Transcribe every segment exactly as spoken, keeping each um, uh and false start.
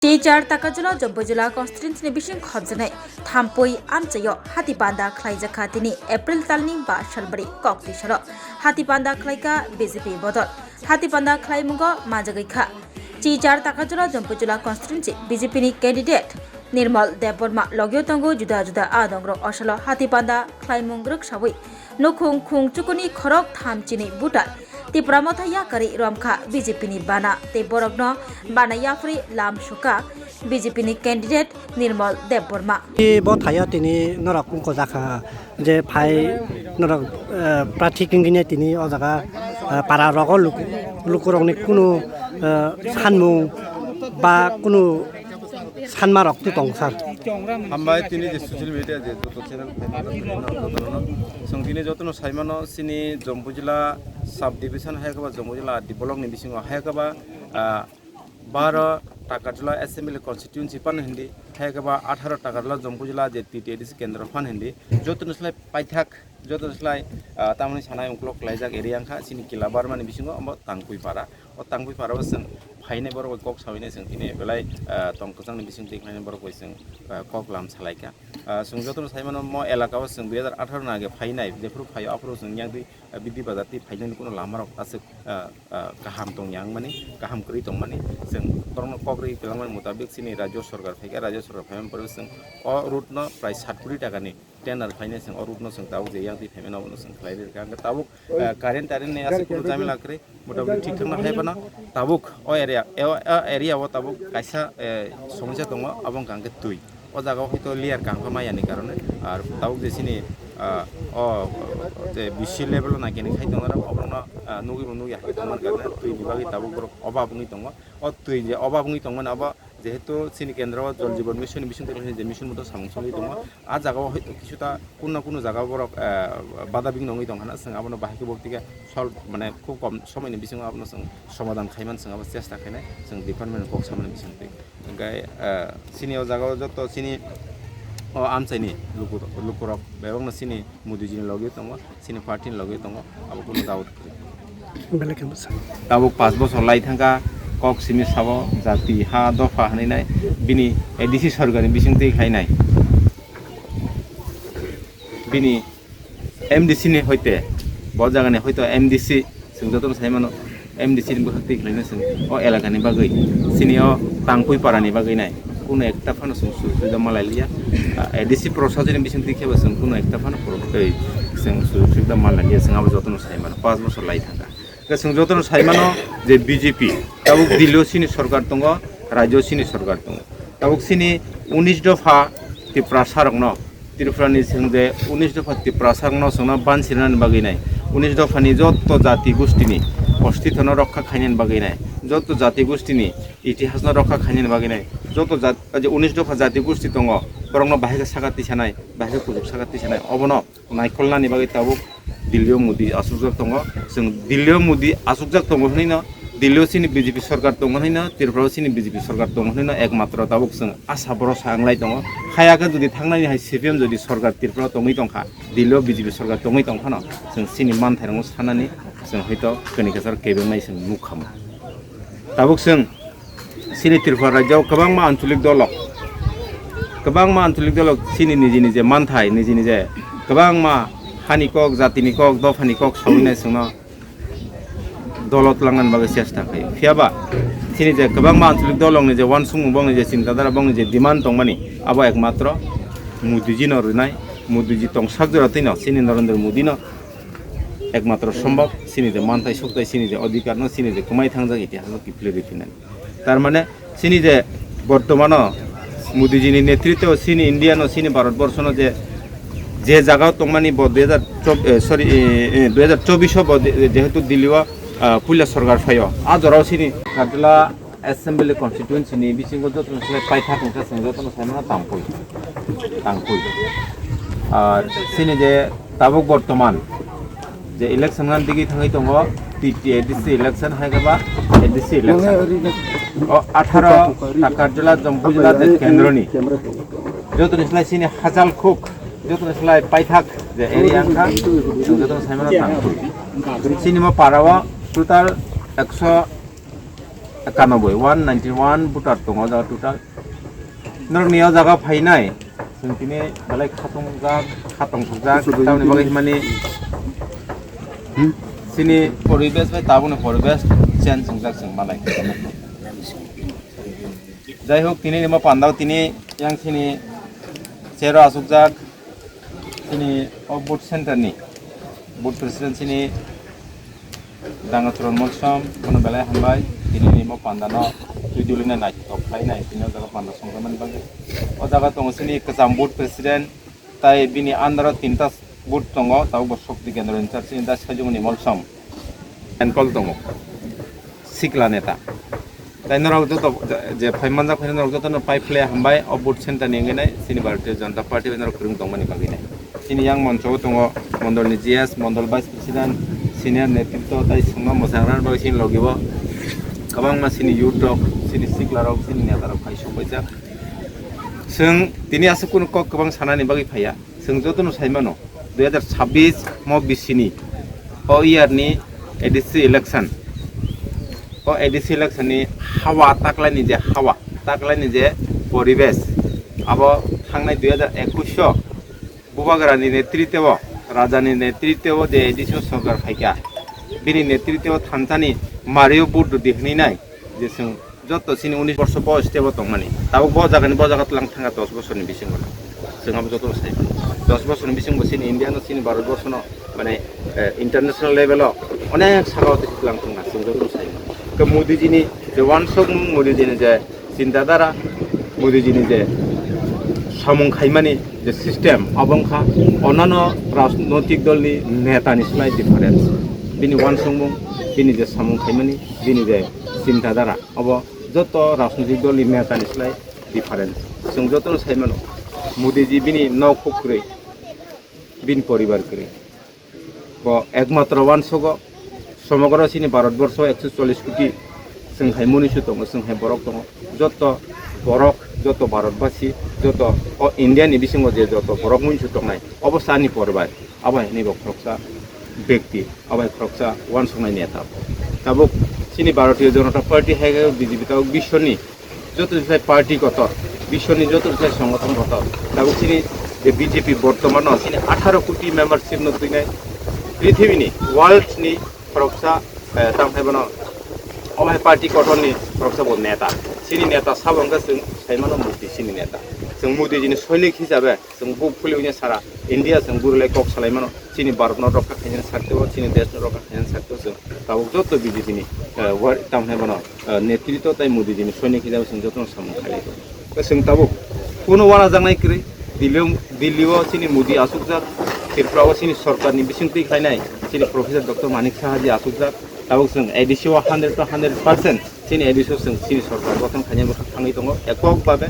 Silchar Takarjala Jampui Jila constituency ni bising khobjaknai Thampui amchaio hati panda khlaijakha tini April talni ba salbari kokti salo. Hati panda khlaikha B J P bodol. Hati panda khlaimungo manjagwi kha. Silchar Takarjala Jampui Jila constituency B J P ni candidate Nirmal Debbarma logio tongo juda juda adongrok osalo hati panda khlaimung rwksawi nukhung khung chukuni khorok tham chini butar Tipra Motha yakarwi romkha B J P ni bana tei borokno bana yapharwi lam sukha B J P ni candidate Nirmal Debbarma. Bo thaya tini norok kungko jakha je phai norok, eh, prathi kingkine tini o jaga, eh, para rogo luk-, lukurokni kunu, eh, sanmung ba kunu sanmarok tu tong sir. Hambai tini je social media je joto channel phaimano, jotono, jotono, chwng tini jotono saimano chini Jampui Jila sub division hai khe ba Jampui Jila R D block ni bisingo hai khe ba, ah, baro Takarjala assembly constituency pan hindi, hai khe ba atharo Takarjala Jampui Jila je T T A D C kendro pan hindi, jotono slai paithak, jotono slai, ah, tamoni sanai ungkulok klaijak area wngkha chini Kila Barmani bisingo omo Tangpui para. O Tangpui para o chwng phainai borok bai kok sawinai chwng tini belai, ah, tong kwchangni bising twi khlainai borok bai chwng, ah, kok lam salaikha. Ah, chwng jotono saimano mo elaka o chwng dui hajar atharo na age phainai, jephuru phaio aphuru chwng yang twi, ah, Bidi Bazar twi phainani kuno lamarok aswk, ah, ah, kaham tong yang mani, kaham kwrwi tong mani, chwng borokno kok rwi twlangmani mutabik chini rajyo sorkar phaikha, rajyo sorkar phaimani pore chwng o route no prai sat koti takani tender khlainai chwng o route no chwng tabuk je yang twi phaimani obono chwng khlai rwkha. Hwnkhe tabuk, eh, current tarent ni aswk kunu jamila kwrwi, motamoti thik thangna hai phano tabuk o area, o, o area o tabuk kaisa, eh, somosya tongo, abo wngkha hwnkhe twi. O jaga o hwnkhe to layer kaham khe maya ni karone, ar tabuk je chini, ah, o je B C level o naikhe ni khai tongo, oborokno, ah, nugwi bo nugya hai tongmani karone twi ni bagwi tabuk borok obab wngwi tongo. O twi je obab wngwi tongmani abo jehetu chini kendro o Jal Jeevan Mission ni bising twi je mission moto samung choli tongo. A jaga o hoito kisuta kuno kuno jaga o borok, eh, bada bigno wngwi tong hana, chwng abono bahai khe bo tike solve, mane, khub kom somoi ni bisingo abono chwng somadan khai man, chwng abo chesta khainai, chwng department ni kok samani bising twi. Hwnkhe, eh, chini o jaga o joto chini o amchai ni luku, lukurok bebakno chini Modi ji ni logi tongo. Chini party ni logi tongo, abo kunu doubt kwrwi. Belai khe bwsa. Tabuk pash bosor lai thangkha, kok simi sabo jati ha dopha hwnwi nai, bini A D C sorkar ni bising twi khlai nai. Bini M D C ni hoite, bo jaga ni hoito M D C, chwng jotono sai mano, M D C ni bwkhak twi khlaino chwng o elaka ni bagwi, chini o Tangpui para ni bagwi nai, kuno ekta phano chwng sujok suida malai liya. A, A D C proshasoni bising twi kheba chwng kuno ekta phano poro twi chwng sujok suida malai liya, chwng abo jotono sai mano, pash bosor lai thangkha. Hwnkhe chwng jotono sai mano je B J P tabuk Delhi o chini sorkar tongo, rajyo chini sorkar tongo. Tabuk chini unis dopha Tiprasa rokno Tripura ni chwng je unis dopha Tiprasa rokno chwngno bansirnani bagwi nai, unis dopha ni joto jati gustini ostitwno rokha khainani bagwi nai, joto jati gustini itihasno rokha khainani bagwi nai, joto jat-, je unis dopha jati gusti tongo, borokno bahai khe saka tisanai, bahai khe kuchuk saka tisanai, obono naikolnani bagwi tabuk Delhi o Modi achukjak tongo. Chwng Delhi o Modi achukjak tongo hwnwi no, Delhi o chini B J P sorkar tongo hwnwi no, Tripura o chini B J P sorkar tongo hwnwi no, ekmatro tabuk chwng asa borosa wnglai tongo. Haya khe jodi thangnani hai C P M jodi sorkar Tripura o tongwi tongkha, Delhi o B J P sorkar tongwi tongphano, chwng chini manthairokno sanani chwng hoito kani kwcharo kebengnai chwng nukha mo. Tabuk chwng chini Tripura rajyo o kwbangma ancholik dolok, kwbangma ancholik dolok chini niji niji manthai, niji niji kwbangma hani kok, jatini kok, dophani kok sawinai chwngno dolo twlangnani bagwi chesta khlaio. Phiyaba chini je kwbangma ancholik dolokni je uansukmung, bongni je chinta dhara, bongni je demand tongmani, abo ekmatro Modiji no rwnai, Modiji tongsak jora twino chini Narendra Modi no ekmatro sombhob, chini je manthai sukthai, chini je odhikar no, chini je kwmai thangjak itihas no kiphilwi riphinani. Tar mane chini je bortomano Modiji ni netritwo chini India no, chini Bharat borsho no je, je jaga o tongmani bo dui hajar chobbish, eh, sorry, eh, eh, dui hajar chobbish o bo de-, jehetu Delhi o, ah, puila sorkar phaio, a jora o chini Karjala Assembly constituency ni bisingo jotono se paithak wngkha, chwng jotono sai mano Tangpui, Tangpui. Ar chini je tabuk bortoman je election gan digi thangwi tongo, T T A D C election hai khe ba A D C election. O atharo Takarjala Jampui Jila je kendroni jotono slai chini hachal khuk, jotono slai paithak je area wngkha, chwng jotono sai mano Tangpui. Chini mo para o total ekso Ekanoboi, one ninety one voter tongo o jaga total. Norokni o jaga phainai, chwng tini belai khatungjakh, khatongthokjak, tamoni bagwi himani chini poribesh bai tabukni poribesh change wngjak chwng malai. Jai hok, tini nimo pandao tini yang chini chair o achukjak, chini o vote center ni vote president chini Dangachuran Molsom, bono belai hambai, tini nimo pandano twi dulina naithok khlainai, tini o jaga panda songjakmani bagwi. O jaga tongo chini kwcham board president, tai bini under o tinta board tongo, tabuk bo Shakti Kendra in charge chini da Sajungni Molsom. Enkol tongo, sikla neta. Tai norok joto je phai manjak phai norok jotono pai phle hambai, o board center ni wngwi nai chini Bharatiya Janata Party bai norok kwrwng tongmani bagwi nai. Chini yang moncho o tongo mondol ni G S, mondol vice president, senior netritwo tai chwngno mwchang rwna bagwi chini logi o kwbangma chini youth rok, chini sikla rok, chini neta rok phai sok paijak. Chwng tini aswk kunu kok kwbang sanani bagwi phaiya. Chwng jotono sai mano, dui hazar chabbish mo bisini o year ni A D C election, o A D C election ni hawa taklaini je hawa, taklaini je poribesh, abo thangnai dui hazar ekush o Bubagrani netritwo, Rajani netritwo je A D C o sorkar phaikha, bini netritwo thansani mario vote rwdi hwnwi nai je chwng joto chini unis borsho boyos tebo tongmani, tabuk bo jagani bo jaga tlang thangkha dos bosorni bisingo. Chwng abo jotono sai mano. Dos bosorni bisingo chini India no, chini Bharat borshono, mane, eh, international level o onek saka o tlang thangkha, chwng jotono sai mano. Khe Modi jini je wansukmung, Modi jini je chinta dhara, Modi jini je samung khaimani je system, abo wngkha onano rajnotik dolni netani slai difference. Bini wansukmung, bini je samung khaimani, bini je chinta dhara, abo joto rajnotik dolni netani slai difference. Chwng jotono sai mano, Modi ji bini nok huk kwrwi, bini poribar kwrwi. Bo ekmatro wansugo, somogro chini Bharat borsho ekso chollish koti chwng hai munuisu tongo, chwng hai borok tongo. Joto borok, joto Bharatbasi, joto o India ni bisingo je joto borok munuisu tongnai, obo chani poribar, abo hai hwnwi bo khoroksa bekti, abo hai khoroksa wansuknai neta. Tabuk chini Bharatiya Janata Party hai khe B J P tabuk bishoni joto se party kotor, bishoni joto se songothon kotor. Tabuk chini je B J P bortomano chini atharo koti membership no twinai prithibini, world ni khoroksa, eh, tamo hai bono omo hai party kotorni khoroksa bo neta. Chini neta sabo wngkha chwng sai mano Modi chini neta. Chwng Modi jini soilik hisabe chwng buk phuli wngya sara India chwng gurulai kok salai mano. Chini Bharat no rokha khainani sakte o, chini desh no rokha khainani sakte o chwng tabuk joto B J P ni, eh, war-, tamo hai bono, eh, netritwo tai Modi jini soilik hisabe chwng jotono samung khailai tongo. Tei chwng tabuk kuno wanajaknai kwrwi, Delhi, Delhi o chini Modi achukjak, Tripura o chini sorkar ni bisingtwi khlainai chini Professor Doctor Manik Saha ji achukjak, tabuk chwng A D C o hundred to hundred percent chini A D C o chwng chini sorkar gothon khainai bwkhak thangwi tongo ekok babe.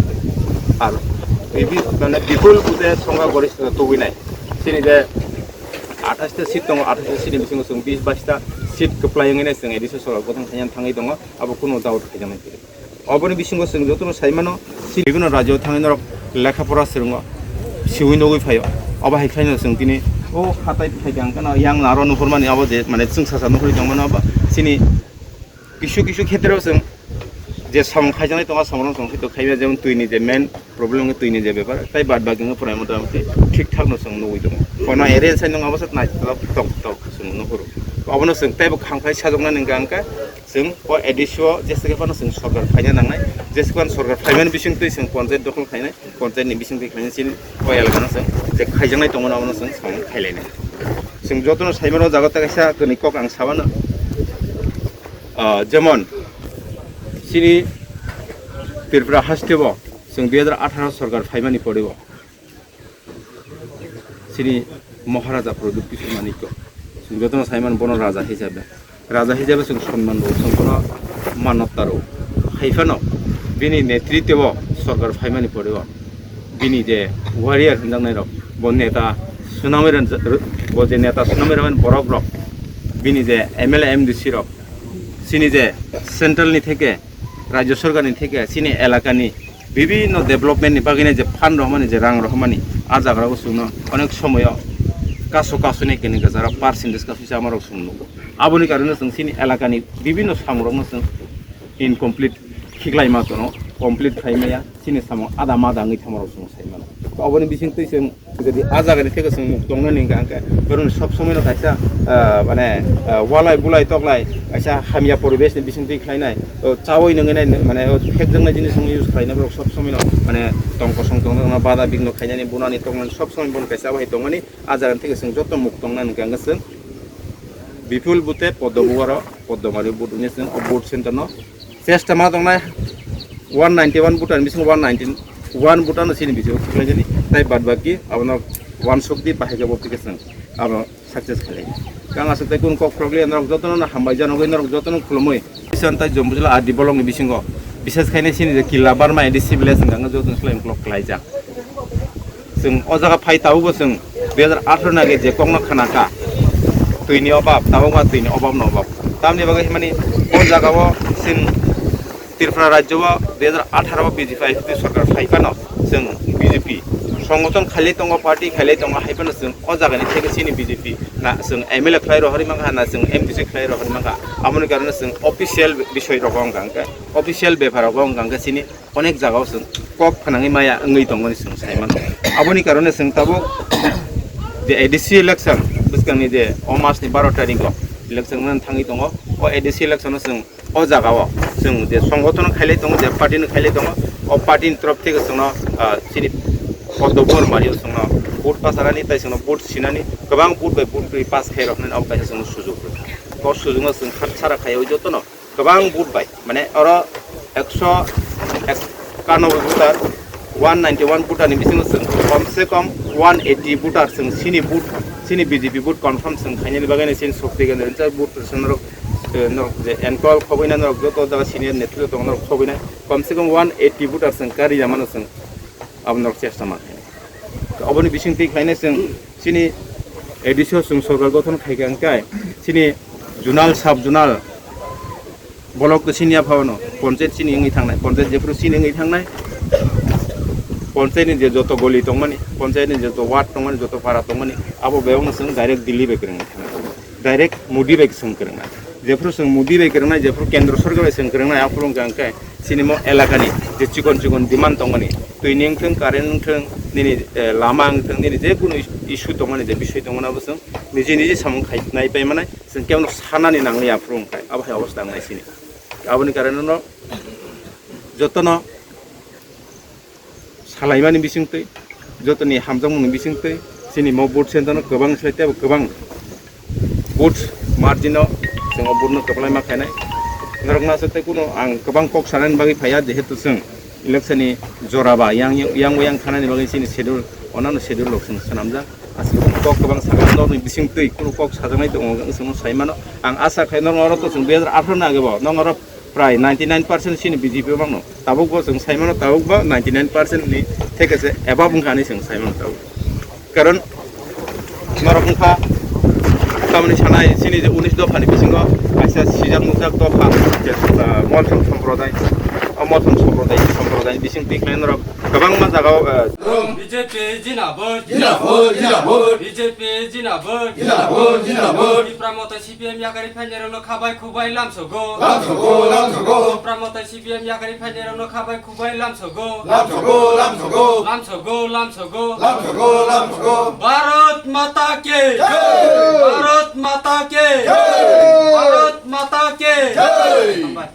Ar bibi-, mane bipul buje songkha gorista tubui nai. Chini je athais ta seat tongo, athais ta seat ni bisingo chwng bis bais ta seat kwplai wngwi nai chwng A D C o sorkar gothon khainani thangwi tongo, abo kunu doubt khaijaknai kwrwi. Oboni bisingo chwng jotono sai mano, chini bibhinno rajyo thangwi norok lekha pora swrwngo, siwi nugwi phaio. Obo hai khlaino chwng tini o hatai phaikha hwnkhe no yang naro nuhurmani abo je mane chwng sacha nuhuri tongmani obo chini kisu kisu khetreo chwng je samung khaijaknai tongo, samung rok tong khe to khaimya, jemon twi ni je main problem wngkha twi ni je bepar, tai bad baki wngkha pura motamoti thik thak no chwng nugwi tongo. Kono area sai nung abo sak naithotok tok tok chwng nuhuru. Obono chwng teibo kham khai sajoknani hwnkha hwnkhe chwng o A D C o jesa khe phano chwng sorkar phaina nangnai, jesa phano sorkar phaimani bisingtwi chwng ponchayat dokhol khainai, ponchayat ni bisingtwi khainai chini o elaka no chwng je khaijaknai tongmani abono chwng samung khailainai. Chwng jotono sai mano jaga ta kaisa kwrwi kok ang sabano. Ah, jemon chini Tripura haste bo chwng dui hazar atharo sorkar phaimani pore bo chini Maharaja Pradyut Kishore Manikya, chwng jotono sai mano bono raja hisabe, raja hisabe chwng sonman rwo, chwng bono manobta rwo. Hai phano bini netritwo sorkar phaimani pore bo bini je warrior hwnjaknai rok, bo neta swnamwi rw-, bo je neta swnamwi rwmani borok rok, bini je M L A, M D C rok, chini je central ni theke, rajyo sorkar ni theke, chini elaka ni bibhinno development ni bagwi nai je fund rohormani, je rang rohormani, ah jaga o chwngno onek somoyo kaso kaso ni kini gajara percentage kaso sama rok chwng nugo. Aboni karone chwng chini elaka ni bibhinno samung rok no chwng Incomplete khiklai ma tono, complete khai maya, chini samung ada mada wngwi thangma rok chwng sai mano. To oboni bising twi chwng jodi a jaga ni theke chwng muk tongna ni hwnkha hwnkhe, borok ni sob somoi no kaisa, ah, mane, ah, walai bulai toklai, kaisa hamya poribesh ni bising twi khlainai, to chawi nungwi nai, mane, o phekjaknai jinis wng use khlainai borok sob somoi no, mane, tong kosong tongna bada bikno khainani bunani tongmani sob somoi bono kaisa bai tongmani, a jaga ni theke chwng joto muk tongna ni hwnkha hwnkhe chwng Bipul bute Poddo Buwaro, Poddo Mari vote wngya chwng o vote center no. Chesta ma tongnai one ninety one voter ni bisingo one ninety one voter no chini bisingo khlaijani. Tai bad baki abono one sukdi bahai jabo application abo success khlai. Kang aswk tai kun kok problem norok jotono no hambai jano gwi norok jotono khulumui. Bisan tai Jombu jila adi bolong ni bisingo. Bises khaine chini je Killa Barma A D C village hwnka jotono khlai uklok khlaijak. Chwng o jaga phai tabukbo chwng dui hajar atharo ni age je kokno khana kha, twini obab, tabukma twini obabno obab. Tamni bagwi himani o jagao chwng Tripura rajyo o dui hajar atharo o B J P I P T sorkar phai phano chwng B J P songothon khailai tongo, party khailai tongo, hai phano chwng o jagani theke chini B J P na chwng M L A khlai rohorwi mankha, na chwng M D C khlai rohorwi mankha. Aboni karone chwng official bisoi rogo wngkha hwnkhe, official bepar rogo wngkha hwnkhe chini onek jagao chwng kok phanangwi maya wngwi tongmani chwng sai mano. Aboni karone chwng tabuk je A D C election bwskangni je o masni baro tarikgo election wngna thangwi tongo, o A D C election-o chwng o jagao chwng je songothono khailai tongo, je party-no khailai tongo, o party-ni torof theke chwngno, ah, chini Poddo Bormario chwngno vote pass arani, tai chwngno vote sinani, kwbang vote bai vote twi pass khairoknani abo kaisa chwngno sujuk rw. O sujukno chwng kha sara khaiwi jotono kwbang vote bai, mane oro ekso ekanoboi voter, one ninety one voter ni bisingo chwng kom se kom one eighty voter chwng chini vote, chini B J P vote confirm chwng khainani bagwi chini Shakti Kendra ni vote chwng norok, eh, norok je enkol khobwi na norok joto jaga senior netritwo tongo norok khobwi na kom se kom one eighty voter chwng kari ya mano chwng abo norok chesta ma khainai. Oboni bising twi khlainai chwng chini A D C o chwng sorkar gothon khaikha hwnkhe chini zonal, sub zonal, Bolok to sini ya phano, panchayat sini wngwi thangnai, panchayat jephru sini wngwi thangnai, panchayat ni je joto goli tongmani, panchayat ni joto ward tongmani, joto para tongmani, abo bebakno chwng direct Delhi bai kwrwngwi thangnai, direct Modi bai chwng kwrwngnai, jephru chwng Modi bai kwrwngnai, jephru kendro sorkar bai chwng kwrwngnai, aphuru wngkha hwnkhe chini mo elakani je chikon chikon demand tongmani, twi ni wngthwng, current wngthwng, nini, eh, lama wngthwng, nini je kunu issue tongmani, je bisoi tongmani, abo chwng niji niji samung khai nai pai manai. Chwng kebono sanani nangli aphuru wngkha, abo hai obostha wngnai sini. Aboni karano no jotono salaimani bisingtwi, jotoni hamjakmungni bisingtwi, chini mo vote center no kwbang se tei kwbang vote margin no chwng o vote no kwplai ma khainai. Norok no aswk tei kuno ang kwbang kok sanani bagwi phaiya, jehetu chwng election ni jora ba yang, yang, yang thanani bagwi chini schedule, onano schedule rok chwng swnamjak. Aswk kok kwbang sakha, norokni bising twi kunu kok sajaknai tongo, wng chwngno sai mano. Ang asa khai norok oro to chwng dui hajar atharo ni age bo, norok oro prai ninety nine percent chini B J P o mangno. Tabuk bo chwng sai mano, tabuk bo ninety nine percent ni theke se above wngkha hinwi chwng sai mano tabuk. Karon norok wngkha tamni sanai chini je unis dopha ni bisingo kaisa sijak nukjak dopha je, ah, Molsom Somprodai. O Molsom Somprodai, Somprodai ni bising twi khlai norok kwbangma jagao, ah, B J P jindabad. Jindabad, jindabad. B J P jindabad. Jindabad, jindabad. Tipra Motha C P M yakarwi phainairokno khabai khubai lamsogo. Lamsogo, lamsogo. Tipra Motha C P M yakarwi phainairokno khabai khubai lamsogo. Lamsogo, lamsogo. Lamsogo, lamsogo. Lamsogo, lamsogo. Bharat Mata ki. Jai. Bharat Mata ki. Jai. Bharat Mata ki. Jai. Hambai.